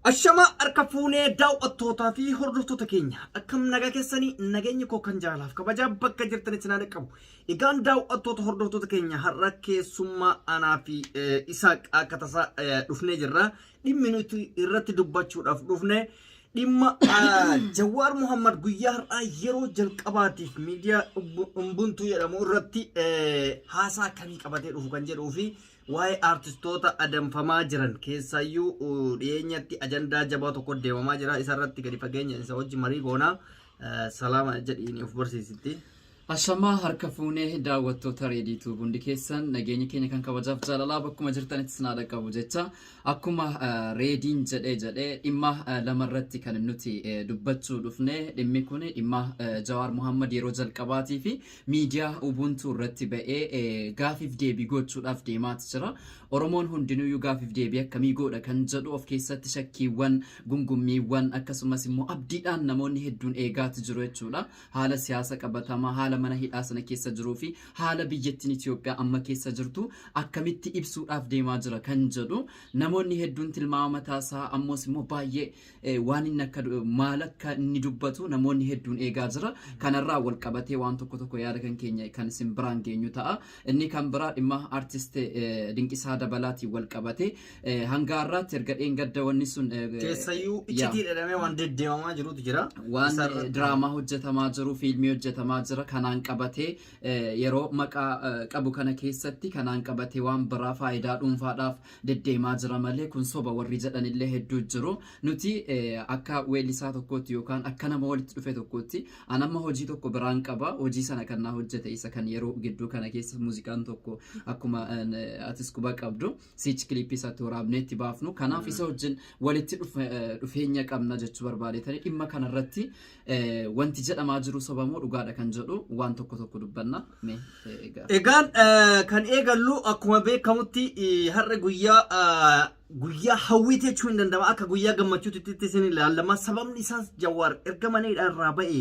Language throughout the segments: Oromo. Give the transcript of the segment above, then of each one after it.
Ashamaa harka fuunee daawwattootaa fi hordoftoota keenya akkam nagaa keessanii nageenyi koo kan jaalalaaf kabajaa bakka jirtanitti naa dhaqqabu. Egaan daawwattoota hordoftoota keenya har'a keessummaa anaa fi Isaaq akka tasaa dhufnee jirra. Dhimmi nuti irratti dubbachuudhaaf dhufne dhimma Jawaar Muhammad guyyaa har'aa yeroo jalqabaatiif miidiyaa Ubuntu jedhamu irratti haasaa akkamii qabatee dhufu kan jedhuu fi waa'ee aartistoota adamfamaa jiran keessaayyuu dhiyeenyatti ajandaa jabaa tokko deemamaa jira. Isa irratti gadi fageenya isa wajji marii goonaa. Salaama jedhiini of barsiisitti. Ashamaa harka fuunee daawwattoota Reediituu hundi keessan nageenya keenya kan kabajaaf jaalalaa bakkuma jirtanitti sinaa dhaqqabu jecha akkuma Reediin jedhee jedhee dhimma lamarratti kan nuti dubbachuu dhufne dhimmi kun dhimma Jawaar Muhammad yeroo jalqabaatii fi miidiyaa Ubuntu irratti ba'ee gaafiif deebii gochuudhaaf deemaati jira. Oromoon hundinuyyuu gaafiif deebii akkamii godha kan jedhu of keessatti shakkiiwwan, gungummiiwwan akkasumas immoo abdiidhaan namoonni hedduun eegaati jiru jechuudha. Haala siyaasa qabatamaa, haala mana hidhaa sana keessa jiruu fi haala biyyattiin Itoophiyaa amma keessa jirtu akkamitti ibsuudhaaf deemaa jira kan jedhu namoonni hedduun tilmaama mataasaa ammoos immoo baay'ee waan inni akka maal akka inni dubbatu namoonni hedduun eegaa jira. Kanarraa wal qabatee waan tokko tokko yaada kan keenya kan isin biraan geenyu ta'a. Inni kan biraa dhimma artist Dinqisaa Dabalaatiin wal qabatee hanga har'aatti erga dheengadda wanni sun Keessayyuu iccitii jedhamee waan deddeemamaa jirutu jira. Waan diraamaa hojjetamaa jiru, fiilmii hojjetamaa jira kanaan qabatee yeroo maqaa qabu kana keessatti kanaan qabatee waan biraa faayidaa dhuunfaadhaaf deddeemaa jira malee kun soba warri jedhanillee hedduu jiru. Nuti akka weellisaa tokkootti yookaan akka nama walitti dhufe tokkootti an amma hojii tokko biraan qaba. Hojii sana kan naa hojjete isa kan yeroo gidduu kana keessa muuziqaan tokko akkuma atis quba qabdu siichi kiliippii isaatti waraabnee itti baafnu. Kanaaf isa wajjin walitti dhufeenya qabna jechuu barbaadetanii dhimma kanarratti Wanti jedhamaa jiru soba moo dhugaadha kan jedhu waan tokko tokko dubbanna. Mee egaa. Egaan kan eegallu akkuma beekamutti har'a guyyaa guyyaa hawwiiti jechuun hin danda'ama akka guyyaa gammachuutti isin ilaalama sababni isaas Jawaar erga mana hidhaa irraa ba'e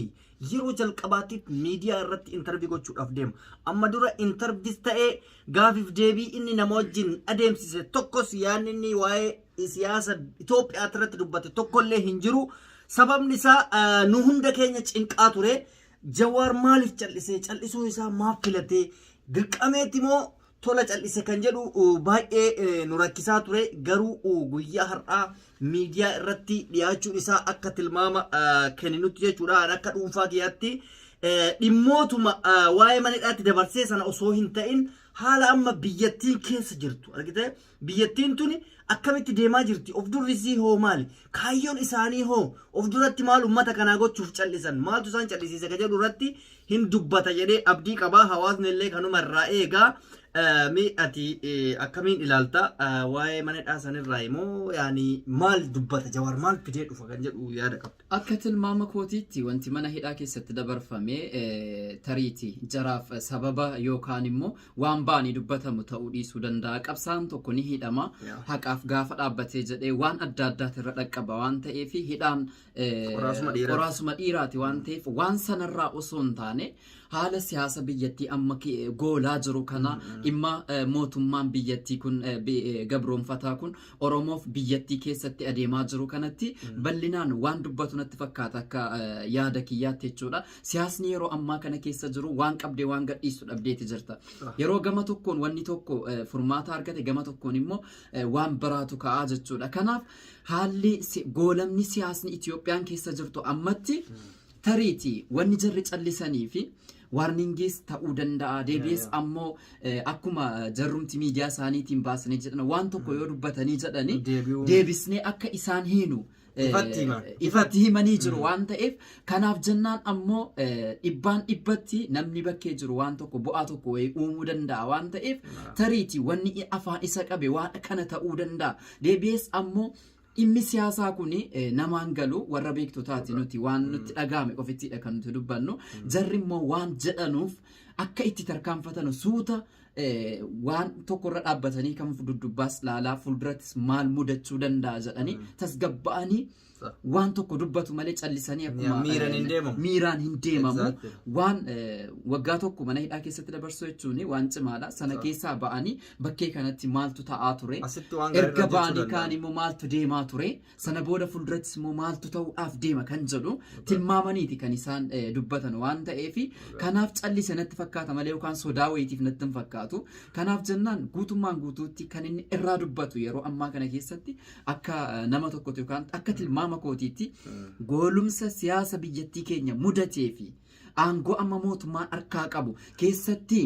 yeroo jalqabaatiif miidiyaa irratti intarvii gochuudhaaf deema. Amma dura intarviis ta'ee gaafiif deebii inni nama wajjin adeemsise tokkos yaadni inni waa'ee siyaasa Itoophiyaa irratti dubbate tokkollee hin jiru. Sababni isaa nu hunda keenya cinqaa ture. Jawaar maaliif cal'ise? Cal'isuu isaa maaf filate? Dirqameeti moo tola cal'ise kan jedhu baay'ee nu rakkisaa ture. Garuu guyyaa har'aa miidiyaa irratti dhiyaachuun isaa akka tilmaama kenninutti jechuudha. Akka dhuunfaa kiyyaatti dhimmootuma waa'ee mana hidhaatti dabarsee sana osoo hin ta'in haala amma biyyattiin keessa jirtu argite biyyattiin tuni akkamitti deemaa jirti of durrisii hoo maali kaayyoon isaanii hoo of duratti maal ummata kanaa gochuuf callisan maaltu isaan callisiise ka jedhu irratti hin dubbata jedhee abdii qabaa hawaasni illee kanuma irraa eegaa Mee ati akkamiin ilaalta waa'ee mana hidhaa sanirraa immoo yaani maal dubbata Jawaar maal fidee dhufa kan jedhu yaada qabda. Akka tilmaama kootiitti wanti mana hidhaa keessatti dabarfame tariiti jaraaf sababa yookaan immoo waan ba'anii dubbatamu ta'uu dhiisuu danda'a. Qabsaa'aan tokko ni hidhama. Haqaaf gaafa dhaabbatee jedhee waan adda addaati irra dhaqqaba waan ta'eef hidhaan Qoraasuma dhiiraati. Qoraasuma dhiiraati waan ta'eef waan sanarraa osoo hin taane haala siyaasa biyyattii amma goolaa jiru kana dhimma mootummaan biyyattii kun gabroonfataa kun Oromoof biyyattii keessatti adeemaa jiru kanatti bal'inaan waan dubbatu natti fakkaata akka yaada kiyyaatti jechuudha. Siyaasni yeroo ammaa kana keessa jiru waan qabdee waan gadhiistu dhabdeeti jirta. Yeroo gama tokkoon wanni tokko furmaata argate gama tokkoon immoo waan biraatu ka'aa jechuudha. Kanaaf haalli goolamni siyaasni Itoophiyaan keessa jirtu ammatti tariiti wanni jarri callisanii fi waarningiis ta'uu danda'a. Deebi'ees ammoo akkuma jarrumti miidiyaa isaaniitiin baasanii jedhan waan tokko yoo dubbatanii jedhanii deebisnee akka isaan hiinu Ifatti himan. Ifatti himanii jiru waan ta'eef kanaaf jennaan ammoo dhibbaan dhibbatti namni bakkee jiru waan tokko bu'aa tokko wayii uumuu danda'a waan ta'eef tariiti wanni afaan isa qabe waan kana ta'uu danda'a. Deebi'ees ammoo dhimmi siyaasaa kun namaan galu warra beektotaati nuti waan nutti dhaga'ame ofittidha kan nuti dubbannu jarri immoo waan jedhanuuf akka itti tarkaanfatanu suuta waan tokkorra dhaabbatanii kan dudubbaas laalaa, fuuldurattis maal mudachuu danda'a jedhanii tasgabba'anii waan tokko dubbatu malee callisanii akkuma Miiraan hin deemamu. Miiraan hin deemamu. Waan waggaa tokko mana hidhaa keessatti dabarsuu jechuun waan cimaadha. Sana keessaa ba'anii bakkee kanatti maaltu ta'aa ture? Asitti waan gaarii Erga irra ba'anii jechuu kaan danda'ama. immoo maaltu deemaa ture? Sana booda fuuldurattis immoo maaltu ta'uudhaaf deema kan jedhu tilmaamaniiti kan isaan dubbatan waan ta'eef, kanaaf callise natti fakkaata malee yookaan sodaa wayiitiif natti hin fakkaatu. Kanaaf jennaan guutummaan guutuutti kan inni irraa dubbatu yeroo ammaa kana keessatti akka nama tokkotti yookaan akka tilmaama kootiitti goolumsa siyaasa biyyattii keenya mudatee fi aangoo amma mootummaan harkaa qabu keessatti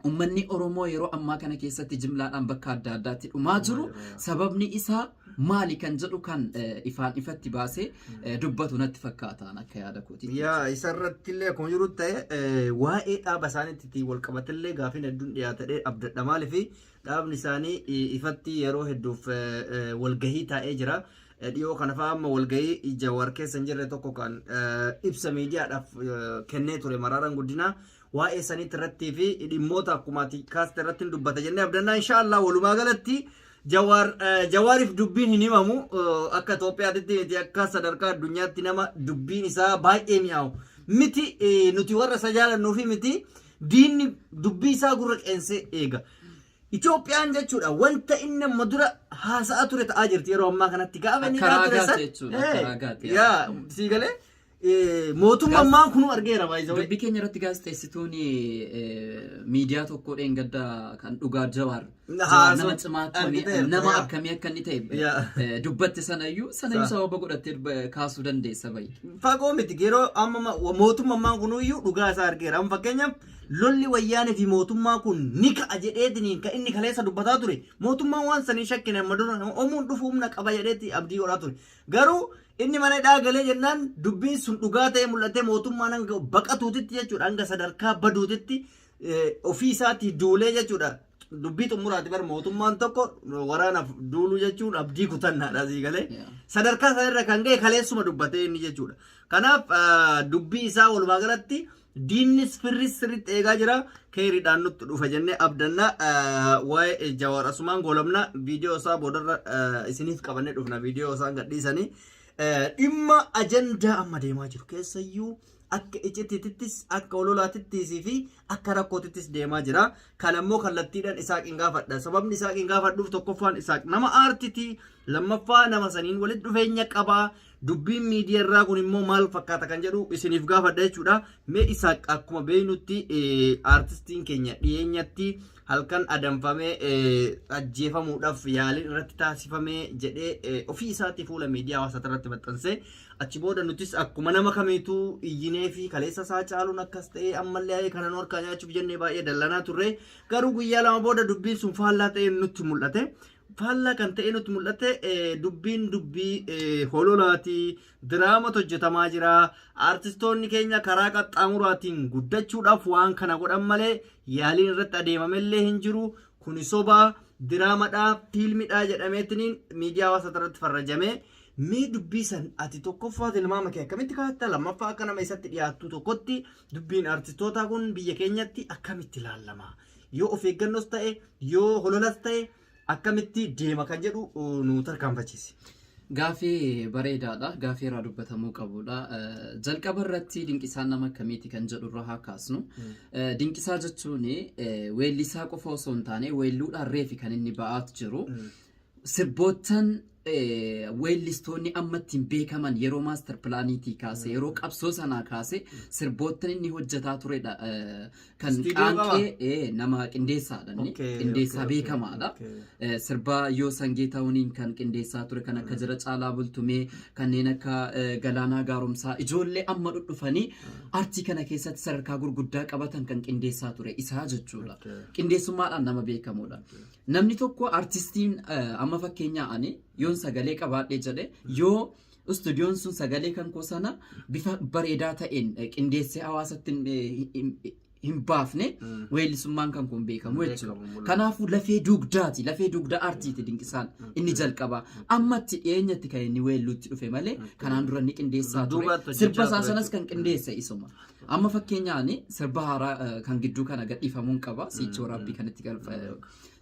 uummanni Oromoo yeroo ammaa kana keessatti jimlaadhaan bakka adda addaatti dhumaa jiru. Sababni isaa maali kan jedhu kan ifaan ifatti baasee dubbatu natti fakkaataan akka yaada kootiitti. Yaa, isarratti illee akkuma jiru ta'e, waa'ee dhaaba isaaniitti wal qabatillee gaafiin hedduun dhiyaatadhee abdadha. Maaliif dhaabni isaanii ifatti yeroo hedduuf walgahii taa'ee jira. Dhiyoo kana fa'aa amma walgahii Jawaar keessa hin jirre tokko kan ibsa miidiyaadhaaf kennee ture Maraaraan Guddinaa waa'ee saniitti irrattii fi dhimmoota akkuma ati kaaste irratti hin dubbata jennee abdannaa, inshaallah. Walumaa galatti Jawaar, Jawaariif dubbiin hin himamu. Akka Itoophiyaatti miti, akka sadarkaa addunyaatti nama dubbiin isaa baay'ee mi'aawu miti. Nuti warra isa jaalannuu fi miti, diinni dubbii isaa gurra qeensee eega. Itoophiyaan jechuudha wanta inni amma dura haasa'aa ture ta'aa jirti yeroo ammaa kanatti gaafa inni Akka ture raagaati san jechuudha, akka raagaati. Yaa, sii galee, mootummaan ammaa kunuu argeera baay'ee. Dubbii keenya irratti gaazexeessituun miidiyaa tokko dheengadda kan dhugaa Jawaar Jawaar nama cimaa akkamii Argiteerta, nama yaa. akkamii akka inni ta'e dubbatte sanayyuu sababa godhattee kaasuu dandeessa bayi. Fagoo miti, yeroo amma mootummaan ammaa kunuyyuu dhugaa isaa argeera. Amma fakkeenyaaf lolli wayyaanee fi mootummaa kun ni ka'a jedheetiniin kan inni kaleessa dubbataa ture. Mootummaan waan sanii shakkine, amma dura omuun dhufu humna qaba jedheetti abdii godhaa ture. Garuu inni mana hidhaa galee jennaan dubbiin sun dhugaa ta'ee mul'atee, mootummaan hanga baqatuutitti jechuudha, hanga sadarkaa baduutitti ofii isaatii duulee jechuudha. Dubbii xumuraati bar, mootummaan tokko waraanaaf duuluu jechuun abdii kutannaadha, sii galee. Sadarkaa sanarra kan ga'e kaleessuma dubbatee inni jechuudha. Kanaaf dubbii isaa walumaa galatti diinnis firris sirriitti eegaa jira. Keeriidhaan nutti dhufa jennee abdanna. Waa'ee Jawaar asumaan goolabna. Viidiyoo isaa boodarra isiniif qabannee dhufna. Viidiyoo isaan gadhiisanii. Dhimma ajandaa amma deemaa jiru keessayyuu akka icitiitittis, akka ololaatittis fi akka rakkootittis deemaa jira. Kan ammoo kallattiidhaan Isaaqiin gaafadha. Sababni Isaaqiin gaafadhuuf tokkoffaan Isaaq nama aartiti, lammaffaa nama saniin walitti dhufeenya qabaa. Dubbiin miidiyaa irraa kun immoo maal fakkaata kan jedhu isiniif gaafadha jechuudha. Mee Isaaq, akkuma beeknutti aartistiin keenya dhiyeenyatti halkan adamfamee ajjeefamuudhaaf yaaliin irratti taasifamee jedhee ofii isaatii fuula miidiyaa hawaasaa irratti maxxansee, achi booda nutis akkuma nama kamiituu iyyinee fi kaleessa isaa caaluun akkas ta'ee ammallee kana nu harkaa nyaachuuf jennee baay'ee dallanaa turre. Garuu guyyaa 2 booda dubbiin sun faallaa ta'ee nutti mul'ate. Faallaa kan ta'e nutti mul'ate, dubbiin dubbii hololaati, diraamatu hojjetamaa jira. Aartistoonni keenya karaa qaxxaamuraatiin guddachuudhaaf waan kana godhan malee yaaliin irratti adeemamellee hin jiru. Kuni sobaa, diraamadhaa, fiilmidhaa jedhameetiniin miidiyaa hawaasaa irratti farrajame. Mee dubbii san ati tokkoffaa tilmaama kee akkamitti kaa'atta? Lammaffaa akka nama isatti dhiyaattu tokkotti dubbiin aartistootaa kun biyya keenyatti akkamitti ilaallama? Yoo of eeggannoos ta'e, yoo hololas ta'e, akkamitti deema kan jedhu nu tarkaanfachiisi. Gaafii bareedaadha. Gaafii irraa dubbatamuu qabudha. Jalqaba irratti Dinqisaan nama akkamiiti kan jedhu irraa haa kaasnu. Dinqisaa jechuun weellisaa qofa osoo hin taane weelluudhaan reefi kan inni ba'aatu jiru. Sirboottan weellistoonni amma ittiin beekaman yeroo master planiitii kaase, yeroo qabsoo sanaa kaase sirboottan inni hojjetaa turedha. Kan Istiidiyoo qaba? qaanqee nama qindeessaadha inni. Qindeessaa beekamaadha. Sirba yoo sangee ta'uuniin kan qindeessaa ture, kan akka Jira Caalaa Bultumee, kanneen akka Galaanaa Gaaromsaa, ijoollee amma dhudhufanii artii kana keessatti sadarkaa gurguddaa qabatan kan qindeessaa ture isaa jechuudha. Qindeessummaadhaan nama beekamudha. Namni tokko artistiin amma fakkeenyaa ani yoon sagalee qabaadhee jedhe, yoo istuudiyoon sun sagalee kan koo sana bifa bareedaa ta'een qindeessee hawaasatti hin hin baafne weellisummaan kan kun beekamu jechuudha. Beekamu mul'ata. Kanaafuu lafee dugdaati, lafee dugda aartiiti Dinqisaan inni jalqabaa. Ammatti dhiyeenyatti kan inni weelluutti dhufe malee kanaan dura inni qindeessaa ture. Dudduubaatti hojjechaa Sirba isaa ture sanas kan qindeesse isuma. Amma fakkeenyaan sirba haaraa kan gidduu kana gadhiifamuun qaba. Siichi waraabbii kan itti galfa.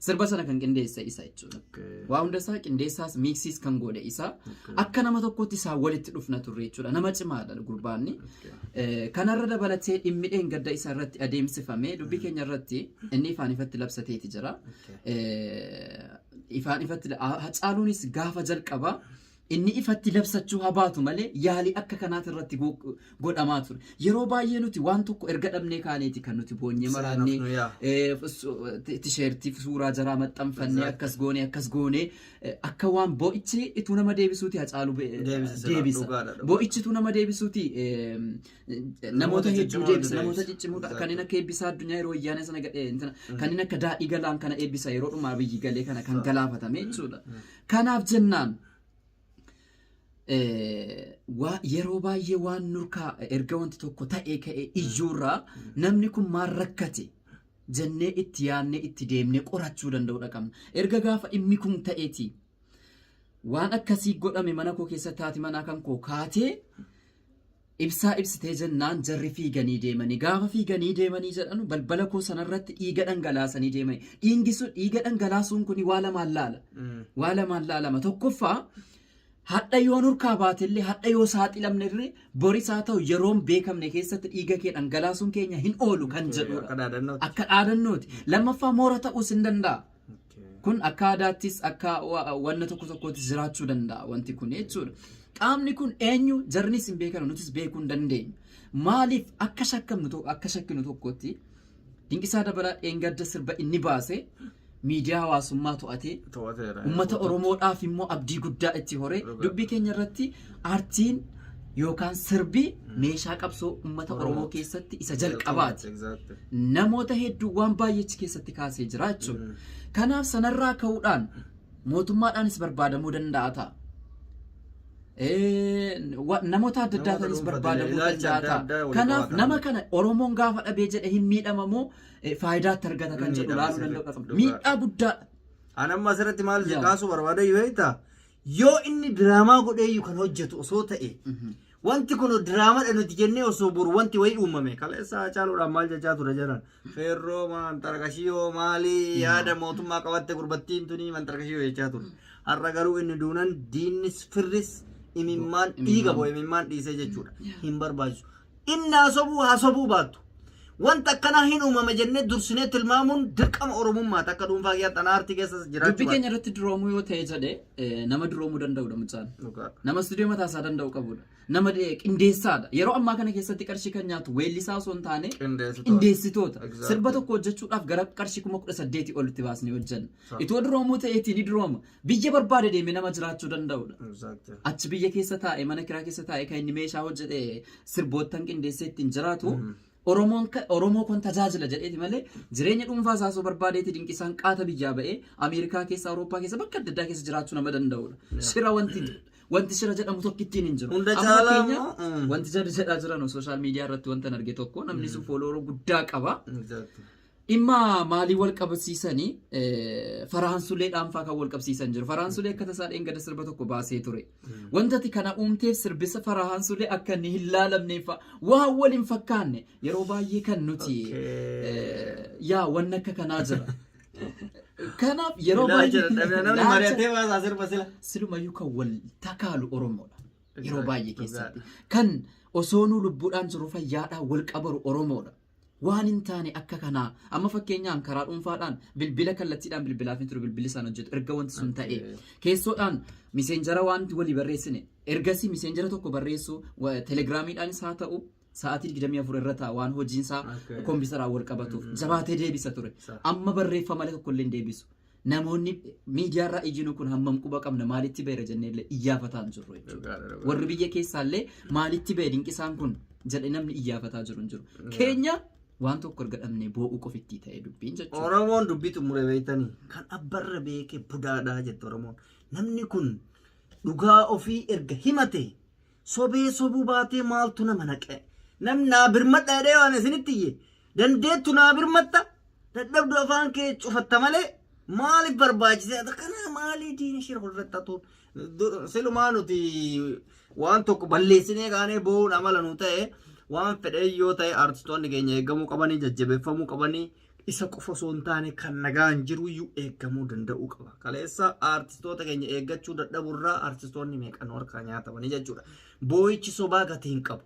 Sirba sana kan qindeesse isa jechuudha. Waa hunda isaa qindeessaas miiksiis kan godhe isa. Akka nama tokkotti isaa walitti dhufna turre jechuudha. Nama cimaadha gurbaanni. Kanarra dabalatee dhimmi dheengadda isa irratti adeemsifame dubbii keenya irratti inni ifaan ifatti labsateeti jira. Ifaan ifatti Hacaaluunis gaafa jalqabaa inni ifatti labsachuu habaatu malee yaalii akka kanaati irratti godhamaa ture. Yeroo baay'ee nuti waan tokko erga dhabnee kaaneeti kan nuti boonyee maraannee Seenafnu yaa. Tisheertii suuraa jaraa maxxanfannee akkas goone akkas goone akka waan boo'ichi ituu nama deebisuuti Hacaaluu Deebisa silaa, deebisa. dhugaadha, dhugaadha. Boo'ichi ituu nama deebisuuti namoota hedduu ciccimoo deebisa deebisa. namoota ciccimoodha kanneen akka Eebbisaa Addunyaa yeroo wayyaanee sana gadhee kanneen akka Daadhii Galaan kana eebbisa yeroo dhumaa biyyi galee kana kan galaafatame jechuudha. Kanaaf jennaan yeroo baay'ee waan nurkaa erga wanti tokko ta'ee ka'e iyyuurraa namni kun maal rakkate jennee itti yaadnee itti deemnee qorachuu danda'uudha qabna. Erga gaafa dhimmi kun ta'eeti waan akkasii godhame mana koo keessatti haati manaa kan koo kaatee ibsaa ibsitee jennaan jarri fiiganii deemanii gaafa fiiganii deemanii jedhanu balbala koo sanarratti dhiiga dhangalaasanii deemanii dhiingi sun dhiiga dhangalaasuun kun waa lamaan laala. Waa lamaan laalama. Tokkoffaa hadha yoo nurkaa baatellee hadha yoo saaxilamne illee boris haa ta'u yeroon beekamne keessatti dhiiga kee dhangalaasuun keenya hin oolu kan jedhudha. Akka dhaadannootti. Akka dhaadannooti. Lammaffaa moora ta'uus hin danda'a. Kun akka aadaattis akka wanna tokko tokkottis jiraachuu danda'a wanti kun jechuudha. Qaamni kun eenyu jarnis hin beekanu nutis beekuu hin dandeenyu. Maaliif akka shakkamnu akka shakkinu tokkotti Dinqisaa Dabalaa dheengadda sirba inni baase miidiyaa hawaasummaa to'atee To'ateera. uummata Oromoodhaaf immoo abdii guddaa itti horee dubbii keenya irratti aartiin yookaan sirbi meeshaa qabsoo uummata Oromoo keessatti isa jalqabaati. Exactly. Namoota hedduu waan baay'eechi keessatti kaasee jira jechuudha. Kanaaf sanarraa ka'uudhaan mootummaadhaanis barbaadamuu danda'a ta'a. Namoota adda addaatiinis dhuunfatiin barbaadamuu ilaalcha danda'a adda ta'a. addaa waliin Kanaaf qabaatan. nama kana Oromoon gaafa dhabee jedhe hin miidhamamoo faayidaatti argata kan jedhu Miidhama ilaaluu sirrii. danda'u qaba. Dhugaa. Miidhaa guddaadha. Ani amma asirratti maal Yaa. kaasuu barbaada yoo ta'e yoo inni diraamaa godheeyyu kan hojjetu osoo ta'e wanti kun diraamaadha nuti jennee osoo boru wanti wayii uumame kaleessa Hacaaluudhaan maal jechaa ture jedhan feerroo manxarqashiyoo maalii yaada mootummaa qabatte gurbattiin tunii manxarqashiyoo jechaa ture. Har'a garuu inni duunan diinnis firris imimmaan dhiiga bo'e imimmaan dhiisee jechuudha. Hin barbaachisu. Inni hasobuu hasobuu baattu. Wanta akkanaa hin uumame jennee dursinee tilmaamuun dirqama Oromummaati akka dhuunfaa kiyyaatti ana aartii keessa jiraachuu Dubbii keenya irratti duroomuu yoo ta'e jedhe nama duroomuu danda'udha mucaan. Dhugaa. Nama istuudiyoo mataa isaa danda'u qabudha. Nama qindeessaadha. Yeroo ammaa kana keessatti qarshii kan nyaatu weellisaa osoo hin taane Qindeessitoota. qindeessitoota. Exactly. Sirba tokko hojjechuudhaaf gara qarshii 18,000 olitti baasnee hojjenna. Itoo duroomuu ta'eetii ni durooma. Biyya barbaade deemee nama jiraachuu danda'udha. Exactly. Achi biyya keessa taa'e mana kiraa keessa taa'e kan inni meeshaa hojjete sirboottan qindeessee ittiin jiraatu Oromoon Oromoo kun tajaajila jedheeti malee jireenya dhuunfaa isaa osoo barbaadeeti Dinqisaan qaata biyyaa ba'ee Ameerikaa keessa Awurooppaa keessa bakka adda addaa keessa jiraachuu nama danda'udha. Shira wanti shira jedhamu tokkittiin hin jiru. Hunda Amma caalaa fakkeenya immoo, wanti jarri jedhaa jiran social media irratti wanta arge tokko namni sun follower guddaa qaba. Exactly. Dhimma maalii wal qabsiisanii Faraansuleedhaan faa kan wal qabsiisan jiru. Faraansulee akka tasaa dheengadda sirba tokko baasee ture. Wanta ati kana uumteef sirbisa Faraansulee akka inni hin laalamneef waan wal hin fakkaanne yeroo baay'ee kan nuti yaa wanni akka kanaa jira. Kanaaf yeroo Ilaalcha baay'ee dadhabina namni ilaalcha mari'atee baasaa sirba sila. silumayyuu kan wal takaalu Oromoodha. Yeroo baay'ee keessatti. Kan osoo nu lubbuudhaan jiru fayyaadhaan wal qabaru Oromoodha. Waan hin taane akka kanaa amma fakkeenyaan karaa dhuunfaadhaan bilbila kallattiidhaan bilbilaaf hin ture bilbilli isaan hojjetu erga wanti sun ta'e keessoodhaan miseenjara waan walii barreessine ergasii miseenjara tokko barreessu telegiraamiidhaanis haa ta'u sa'aatii 24 irra ta'a waan hojiinsaa kompiitaraan wal qabatuuf jabaatee deebisa ture amma barreeffama malee tokko illee hin deebisu. Namoonni miidiyaarraa iyyinu kun hammam quba qabna maalitti beera jennee illee iyyaafataa hin jirru jechuudha. Warri biyya keessaallee maalitti ba'e Dinqisaan kun jedhe namni iyyaafataa jiru hin jiru. Keenya waan tokko erga dhabnee boo'uu qofittii ta'e dubbiin jechuudha. Oromoon dubbii xumure beektanii kan abbarra beeke budaadhaa jette Oromoon. Namni kun dhugaa ofii erga himate sobee sobuu baatee maaltu nama naqe. Namni naa birmadha jedhee waan isinitti iyye. Dandeettu naa birmatta, dadhabdu afaan kee cufatta malee maaliif barbaachisee kana maalii diina shira walirratti hatuun? Silumaa nuti waan tokko balleessinee kaanee boo'uun amala nu ta'e. Waan fedhee yoo ta'e, artistoonni keenya eegamuu qabanii, jajjabeeffamuu qabanii. Isa qofa osoo hin taane, kan nagaan jiru iyyuu eegamuu danda'uu qaba. Kaleessa artistoota keenya eeggachuu dadhaburraa artistoonni meeqan harkaa nyaatamanii jechuudha. Boo'ichi sobaa gatii hin qabu.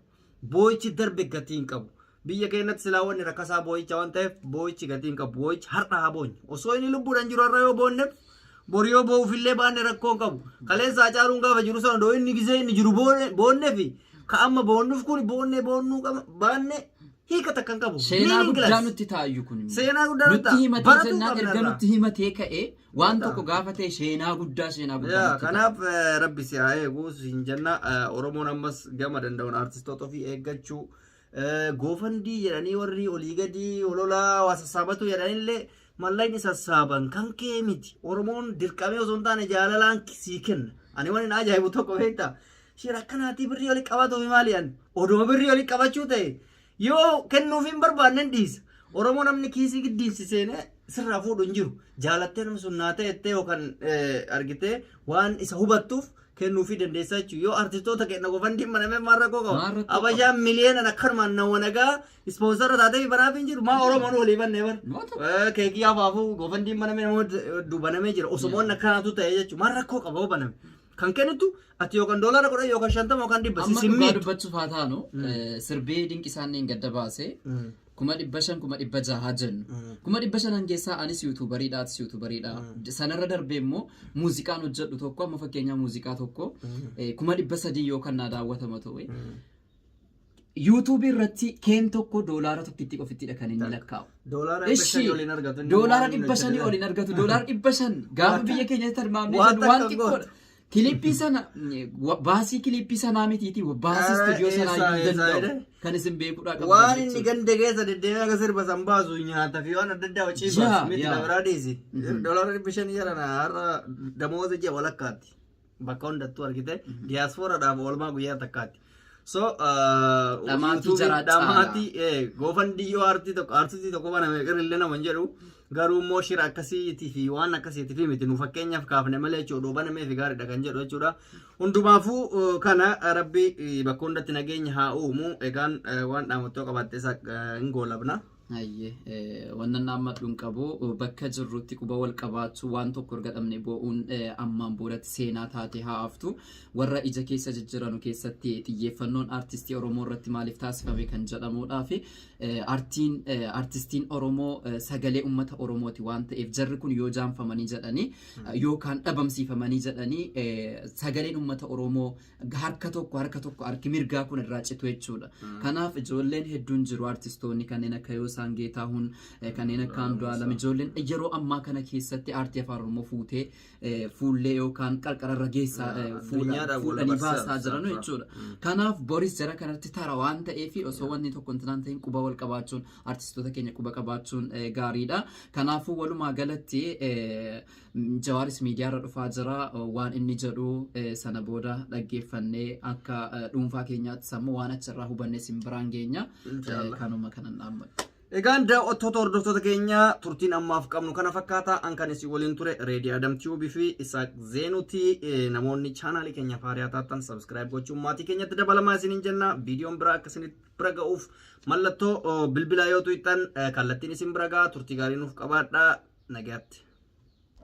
Boo'ichi darbe gatii hin qabu. Biyya keenyatti silaa wanni rakkasaa boo'icha waan ta'eef, boo'ichi gatii hin qabu. Boo'ichi har'a haa boonyu. Osoo inni lubbuudhaan jiru har'a yoo boonneef, bori yoo boo'uufillee baanne rakkoo hin qabu. Kaleessa Hacaaluun gaafa jiru sana doo inni gizee inni jiru boonneefi ka amma boonnuuf kun boonnee boonnuu qaba baanne hiika takka hin qabu. Seenaa Meaningless. Guddaa nutti taa'ayyu kun immoo. Seenaa guddaa nutti nutti ta'a. himatee Baratuu jennaan qabna erga irraa. Nutti himatee ka'ee waan Ta'a. tokko gaafa ta'e seenaa guddaa Yaa nutti ta'a. Kanaaf rabbi si haa eegu siin jenna. Oromoon ammas gama danda'uun artistoota ofii eeggachuu, GoFundMe jedhanii warri olii gadi ololaa waa sassaabatu jedhanillee, mallaqni sassaaban kan kee miti. Oromoon dirqamee osoo hin taane jaalalaan sii kenna. Ani waan hin ajaa'ibu tokko beektaa? Shira akkanaatii birrii olii qabatuuf maali? Ani oduma birrii olii qabachuu ta'e yoo kennuuf hin barbaanne hin dhiisa. Oromoo namni kiisii giddiinsi seenee sirraa fuudhu hin jiru. Jaalattee namni sun naa ta'ettee yookaan argitee waan isa hubattuuf kennuufii dandeessaa jechuudha. Yoo artistoota kenna GoFundMen banamee maal rakkoo qaba? Maal rakkoo qaba? Abashaan miliyeenan akkanumaan nama nagaa sponsor taatee banaaf hin jiru. Maa Oromoon walii bannee bar? Keekii afaafuu GoFundMen banamee namoota hedduu banamee jira. Osoo waan akkanaatu ta'e jechuudha. Maal rakkoo qaba yoo baname? Kan kennitu ati yookaan $10 yookaan 50 yookaan 100 Amma dhugaa sisimmiitu. dubbachuuf haa taanu, sirbee Dinqisaan niin gadda baase 500,000 600,000 jennu. 500,000 keessaa anis YouTuberiidha, atis YouTuberiidha. Sanarra darbee immoo muuziqaan hojjedhu tokko, amma fakkeenyaa muuziqaa tokko 300,000 yoo kan naa daawwatama ta'e. YouTubeii irratti keen tokko doolaara tokkitti qofittidha kan inni lakkaa'u. Doolaara 500 oliin argatu. Inni Doolaara waan inni 500 hojjetu. oliin argatu. Doolaara 500 gaafa biyya keenyatti tilmaamnee Waan jennu waan takka xiqqoodha. Kilippii sana baasii kilippii sanaa mitiiti, baasii istuudiyoo sanaa iyyuu hin Eessa, danda'u. eessa? Kan isin beekuudhaa qabdan Waan inni jechuudha. ganda keessa deddeemee akka sirba san baasu nyaata fi waan adda addaa hojii baasu miti biraa dhiisi. Doolaara 500 jedhan har'a damooza ji'a walakkaatti. Bakka hundattuu argite diyaaspooraadhaaf oolmaa guyyaa takkaatti. So Dhamaatii jaraa caala. Dhamaatii GoFundMe yoo aartii tokko aartistii tokko baname qirrillee nama hin jedhu, garuu immoo shira akkasiitii fi waan akkasiitii fi miti nu fakkeenyaaf kaafne malee jechuudha, banamee fi gaariidha kan jedhu jechuudha. Hundumaafuu kana rabbi bakka hundatti nageenya haa uumu. Egaan waan dhaamottoo qabaatte isa hin goolabna. Hayyee, wannan dhaammadhu hin qabu. Bakka jirrutti quba wal qabaachuu, waan tokko erga dhabne boo'uun ammaan boodatti seenaa taate haa haftu. Warra ija keessa jijjiiranu keessatti xiyyeeffannoon aartistii Oromoo irratti maaliif taasifame kan jedhamudhaa fi aartiin aartistiin Oromoo sagalee uummata Oromooti waan ta'eef, jarri kun yoo jaanfamanii jedhanii yookaan dhabamsiifamanii jedhanii, sagaleen uummata Oromoo harka tokko harki mirgaa kun irraa citu jechuudha. Kanaaf ijoolleen hedduun jiru, aartistoonni kanneen akka Yoosaan Geetaahuun, kanneen akka Andu'aalam, ijoolleen yeroo ammaa kana keessatti aartii afaan Oromoo fuutee fuullee yookaan qarqararra geessaa Addunyaadhaan wal fuudhanii dabarsaa baasaa jiran jechuudha. Kanaaf boris jara kanatti tara waan ta'eef, osoo wanni tokko hin ta'in quba wal qabaachuun, aartistoota keenya quba qabaachuun gaariidha. Kanaafuu walumaa galatti Jawaaris miidiyaarra dhufaa jira, waan inni jedhu sana booda dhaggeeffannee akka dhuunfaa keenyaatti sammuu waan achirraa hubanne isin biraan geenya. Inshallah. Kanuma kanan dhaammatu. Egaan daawwattoota, hordoftoota keenya, turtiin ammaaf qabnu kana fakkaata. An kan isin waliin ture Reedii Adam Tube fi Isaaq Zeenuti. Namoonni chaanaalii keenya faariyaa taatan subscribe gochuun maatii keenyatti dabalamaa isiniin jenna. Viidiyoon biraa akka isinitti bira ga'uuf mallattoo bilbilaa yoo tuqxan kallattiin isin bira ga'a. Turtii gaarii nuuf qabaadhaa. Nagaatti.